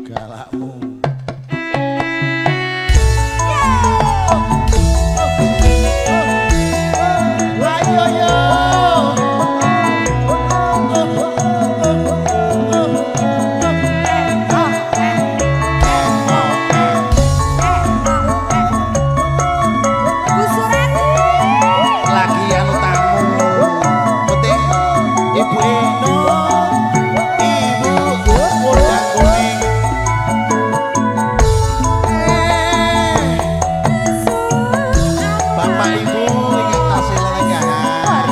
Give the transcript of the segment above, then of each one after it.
Galakmu. Ayo yo. Lagi anu tamu. Penting Ibu Eno, Ibu Udah kuning. Bapak Ibu ingkang tasih lelenggahan.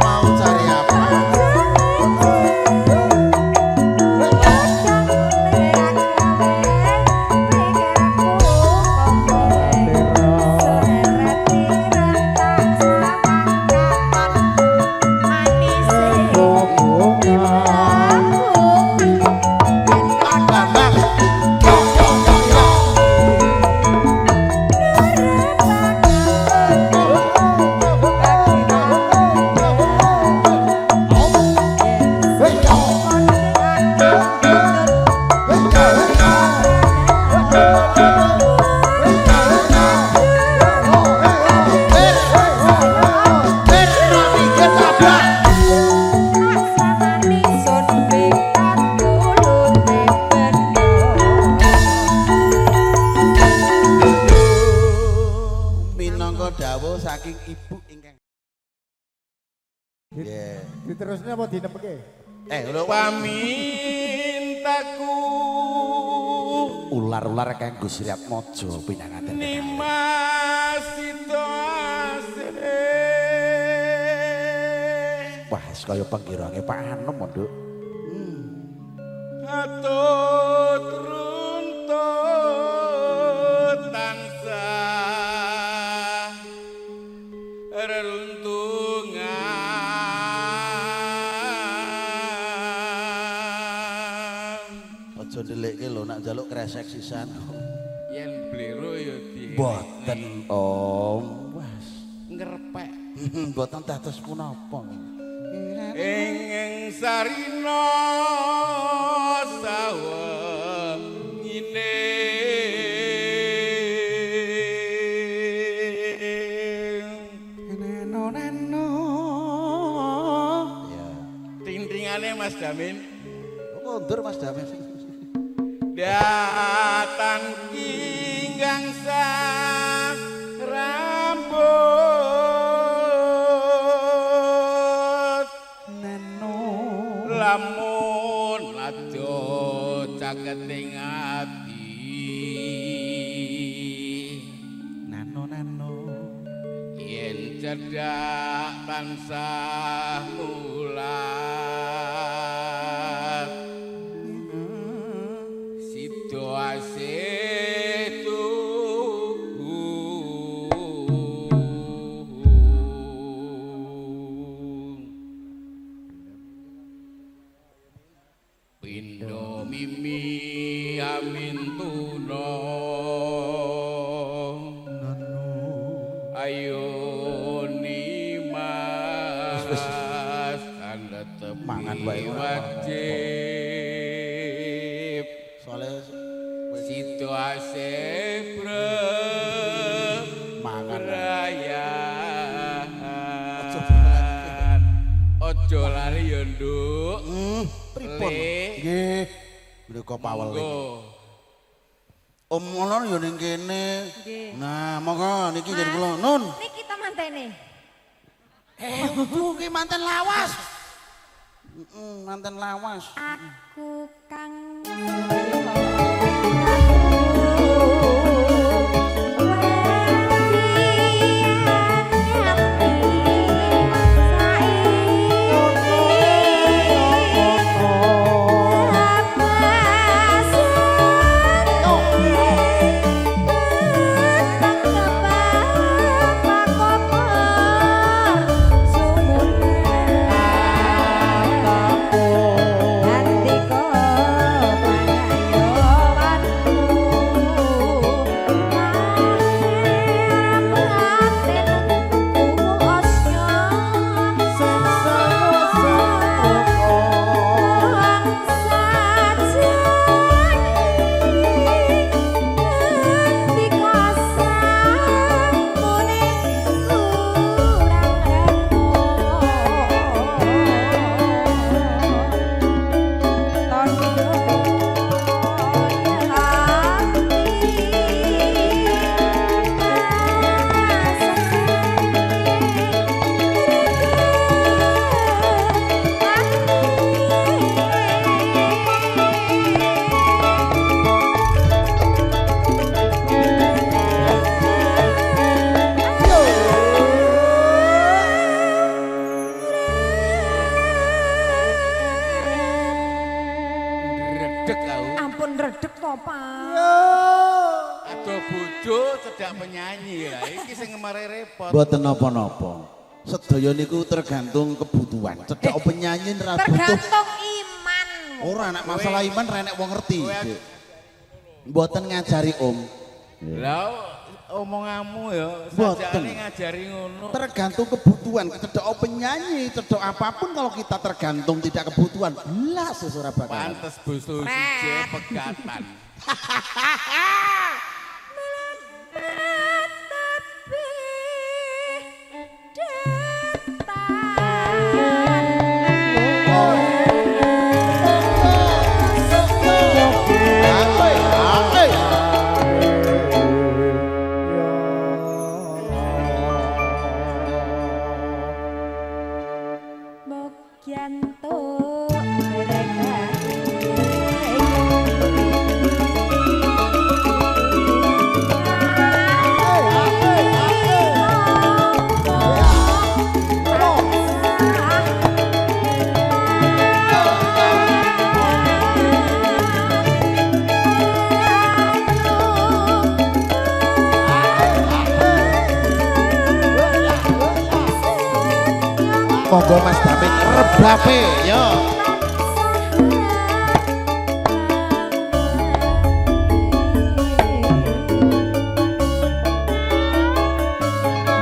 Mau cari apa? Bambang. Yo yo yo yo. Minangka dawuh saking ibu ingkang Diterusne apa dinepke? Lho pamintaku ular-ular kanggo Sriatmaja pinanganten Nimas Sito Asih. Wah, wis kaya penggirange Pak Anom, Nduk. Atut runtut tansah reruntungan. Aja ndelikke lho nak njaluk kresek sisan. Yen blero ya di Mboten, Om. Wes ngrepek. Mboten dados punapa. Ing sarina sawengine neno neno. Ya. Tintingane Mas Damin. Kondur Mas Damin. Datang kinggang sang rambut neno lamun lado caketing ati nano nano yen cedhak tansah mulat sida asih tuhu. Pindo mimi amin tuna nano ayo nimas tanda tepi Mangan wae ora wajib Soale sida asih mangan. brayan. Ojo lali ya Nduk. Pripun? Le. Nggih. Mriko pawel iki. Om ngono ya ning kene. Nggih. Nah, monggo niki nggih kula. Nun. Niki ta mantene. Bu ki manten lawas. Heeh, manten lawas. Aku kang Redeg aku. Ampun redeg to, Pak. Ado bojo cedak penyanyi lah. Iki sing ngemare repot. Mboten napa-napa. Sedaya niku tergantung kebutuhan. Cedhak penyanyi ora butuh. Tergantung iman. Ora nek masalah iman ra enek wong ngerti. Mboten ngajari Om. Lah omonganmu ya Mboten. sajane ngajari ngono. Tergantung kebutuhan. Cedhak penyanyi, cedhak apapun kalau kita tergantung tidak kebutuhan, belas wis ora bakal. Pantes boso siji pegatan. Mokyanto. Monggo Mas Damin rebape yo.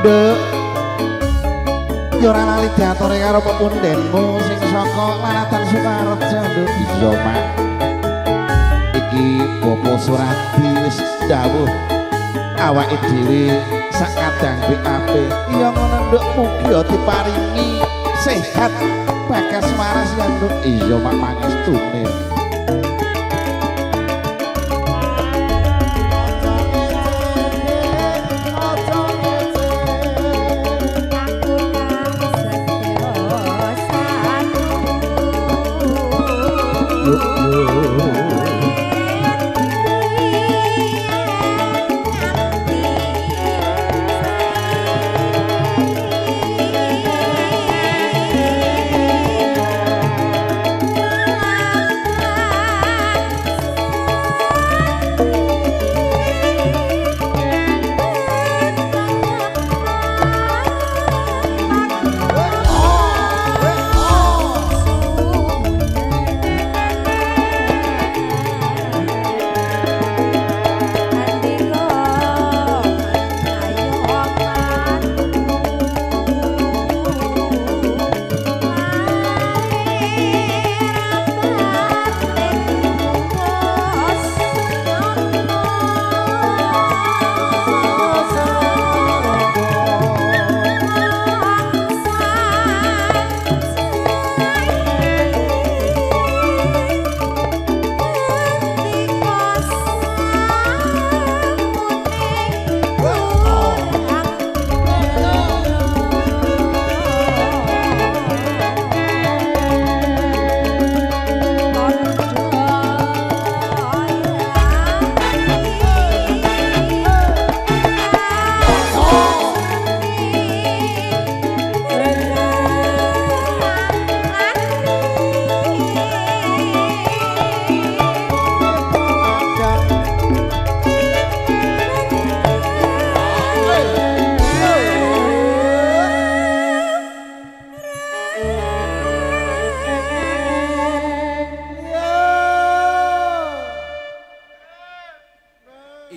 Nduk. Yo ora lali diatore karo pepundenmu sing saka Laratan Sukarejo, Nduk. Iya, Mak. Iki Bapak Suradi wis dawuh awake dhewe sak kadang BAP. Iya ngono, Nduk, mugi diparingi sehat bagas waras ya, Nduk. Iya, Mak, pangestune.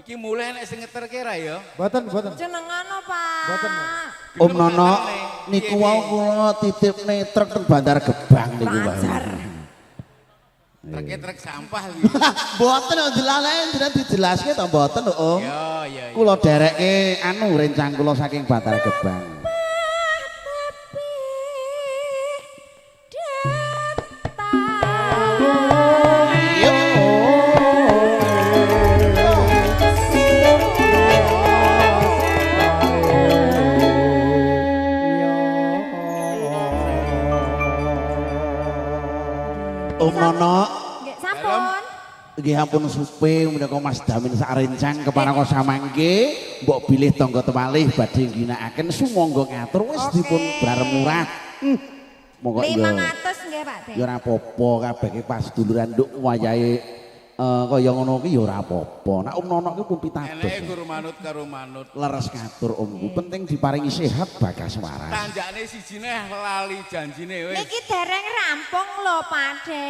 Iki mulai nek sing ngeterke ra ya? Mboten, mboten. Jenengan Pak. Mboten. Om Nono niku wau kula titipne truk teng Bantar Gebang niku Pak. Treke truk sampah iki. Mboten kok dilaleni jenengan dijelaske to mboten lho Om. Iya, iya. Kula derekke anu rencang kula saking Bantar Gebang. Om Nono nggih sampun. Nggih ampun supe menika Mas Damin sak rencang keparaka samangke mbok bilih tangga tewalih badhe ngginakaken sumangga ngatur wis dipun brar murah. Monggo 500 nggih Pak De. Ya ora apa-apa kabeh ki pas duluran nduk wayahe kaya ngono ki ya ora apa-apa. Nek Om Nono ki pun pitados. Eneke guru manut karo manut. Leres ngatur omku, penting diparingi sehat bagas waras. Tanjakne sijine lali janjine wis. Niki dereng rampung lho Pak De.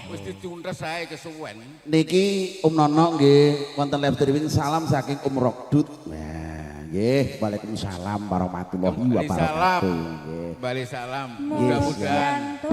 Wis dicuntes ae kesuwen. Niki Om Nono nggih wonten live streaming salam saking Om Rokdut. Nah, nggih, waalaikumsalam warahmatullahi wabarakatuh. Nggih. Bali salam. Mudah-mudahan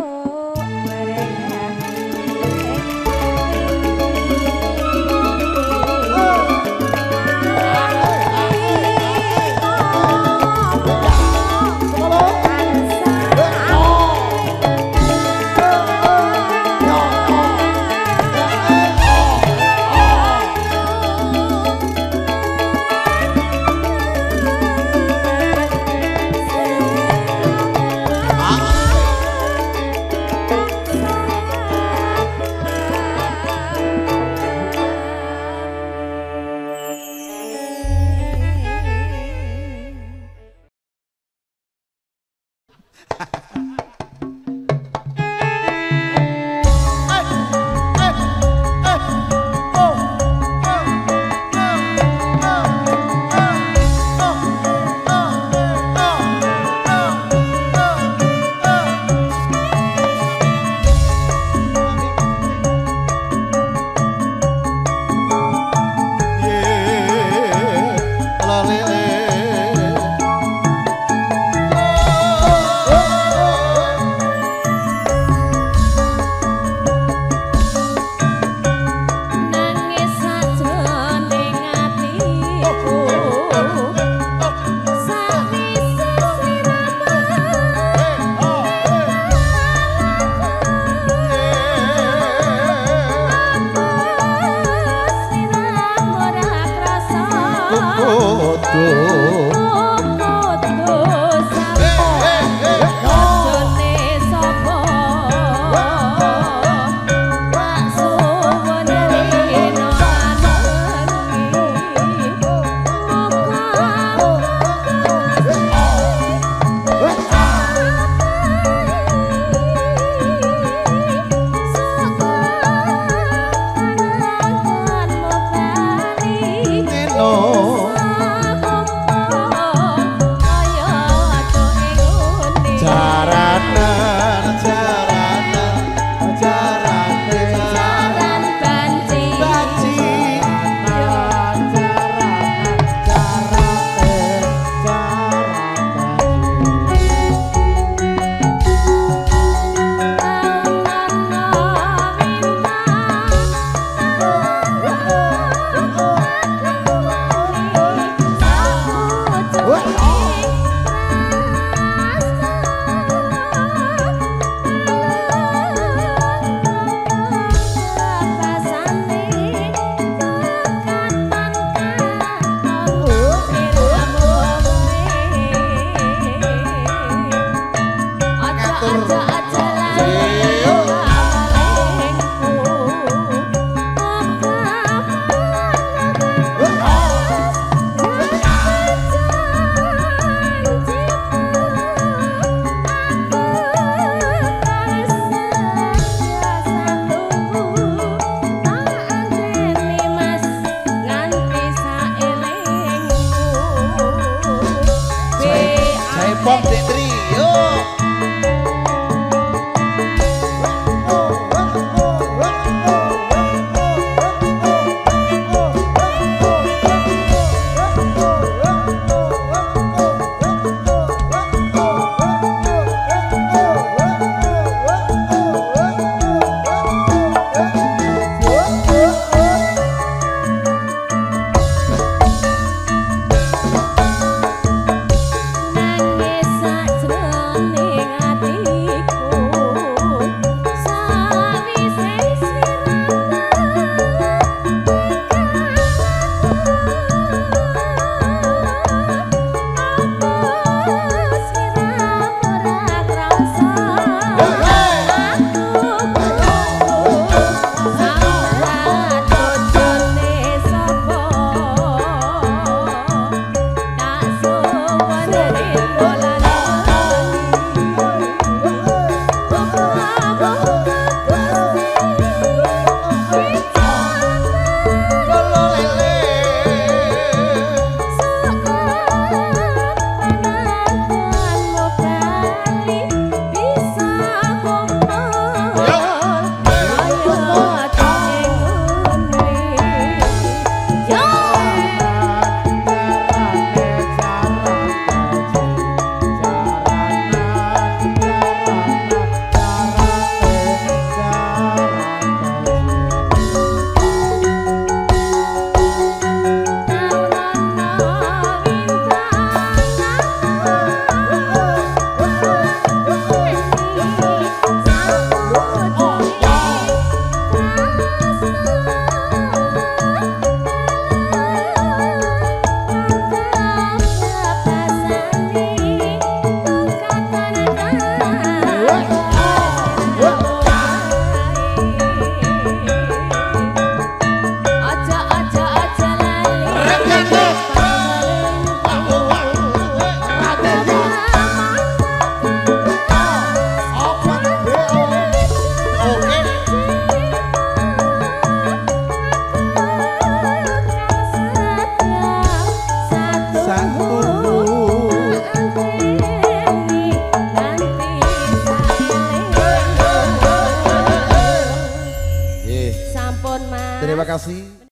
Terima kasih.